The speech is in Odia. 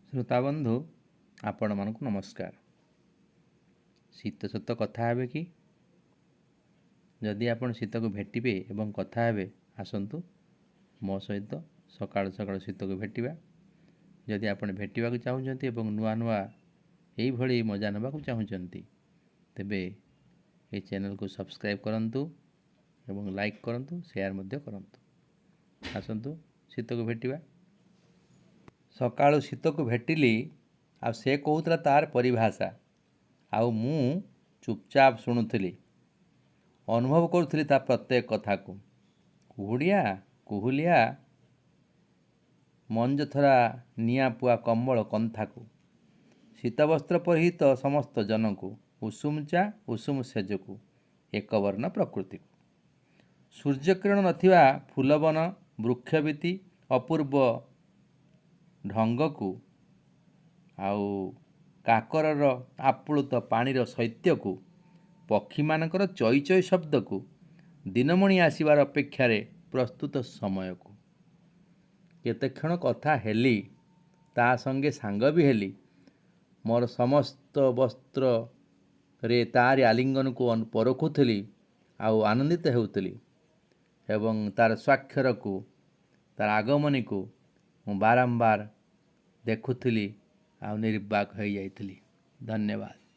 ଶ୍ରୋତାବନ୍ଧୁ, ଆପଣମାନଙ୍କୁ ନମସ୍କାର। ଶୀତ ସହିତ କଥା ହେବେ କି? ଯଦି ଆପଣ ଶୀତକୁ ଭେଟିବେ ଏବଂ କଥା ହେବେ, ଆସନ୍ତୁ ମୋ ସହିତ ସକାଳୁ ସକାଳୁ ଶୀତକୁ ଭେଟିବା। ଯଦି ଆପଣ ଭେଟିବାକୁ ଚାହୁଁଛନ୍ତି ଏବଂ ନୂଆ ନୂଆ ଏଇଭଳି ମଜା ନେବାକୁ ଚାହୁଁଛନ୍ତି, ତେବେ ଏହି ଚ୍ୟାନେଲକୁ ସବସ୍କ୍ରାଇବ୍ କରନ୍ତୁ ଏବଂ ଲାଇକ୍ କରନ୍ତୁ, ସେୟାର ମଧ୍ୟ କରନ୍ତୁ। ଆସନ୍ତୁ ଶୀତକୁ ଭେଟିବା। ସକାଳୁ ଶୀତକୁ ଭେଟିଲି ଆଉ ସେ କହୁଥିଲା ତାର ପରିଭାଷା ଆଉ ମୁଁ ଚୁପଚାପ ଶୁଣୁଥିଲି, ଅନୁଭବ କରୁଥିଲି ତା ପ୍ରତ୍ୟେକ କଥାକୁ। କୁହୁଡ଼ିଆ କୁହୁଲିଆ ମଞ୍ଜଥରା ନିଆଁପୁଆ କମ୍ବଳ କନ୍ଥାକୁ, ଶୀତବସ୍ତ୍ର ପରିହିତ ସମସ୍ତ ଜନକୁ, ଉଷୁମ ଚା ଉଷୁମ ସେଜକୁ, ଏକବର୍ଣ୍ଣ ପ୍ରକୃତିକୁ, ସୂର୍ଯ୍ୟକିରଣ ନଥିବା ଫୁଲବନ ବୃକ୍ଷବୀତି ଅପୂର୍ବ ଢଙ୍ଗକୁ, ଆଉ କାକରର ଆପ୍ଳୁତ ପାଣିର ଶୈତ୍ୟକୁ, ପକ୍ଷୀମାନଙ୍କର ଚଇ ଚଇ ଶବ୍ଦକୁ, ଦିନମଣି ଆସିବାର ଅପେକ୍ଷାରେ ପ୍ରସ୍ତୁତ ସମୟକୁ। କେତେକ୍ଷଣ କଥା ହେଲି ତା ସଙ୍ଗେ, ସାଙ୍ଗ ବି ହେଲି। ମୋର ସମସ୍ତ ବସ୍ତ୍ରରେ ତାରି ଆଲିଙ୍ଗନକୁ ପରଖୁଥିଲି ଆଉ ଆନନ୍ଦିତ ହେଉଥିଲି ଏବଂ ତାର ସ୍ୱାକ୍ଷରକୁ, ତାର ଆଗମନୀକୁ ମୁଁ ବାରମ୍ବାର ଦେଖୁଥିଲି ଆଉ ନିର୍ବାକ ହୋଇଯାଇଥିଲି। ଧନ୍ୟବାଦ।